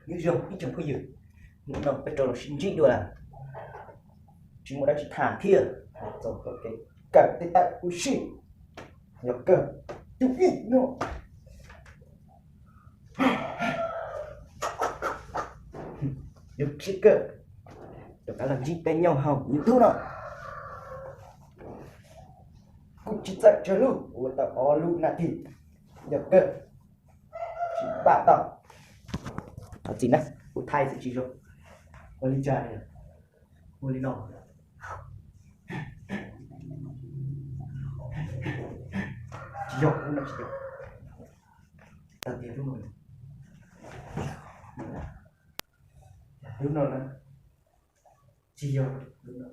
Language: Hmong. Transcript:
Nyob zoo ib tsoom phooj ywg, hnub no peb rov los sib ntsib dua lawm. Tsis muaj dab tsi tham thiab, txog txoj kev kawm tej tawm ua si, yog kawm cub ib no. Yog sib kawm rov qab los ntsib peb nyob hauv YouTube no. Kuj tsis txawj tsawg lub, ua tau ob lub nas this, yog kawg tsis pam tau. Thov txim na, kuv thaij txawm tsis zoo. Ua li cas, ua li no, tsis yog lub no, tsis yog. Tag tias lub no, lub no na, tsis yog lub no.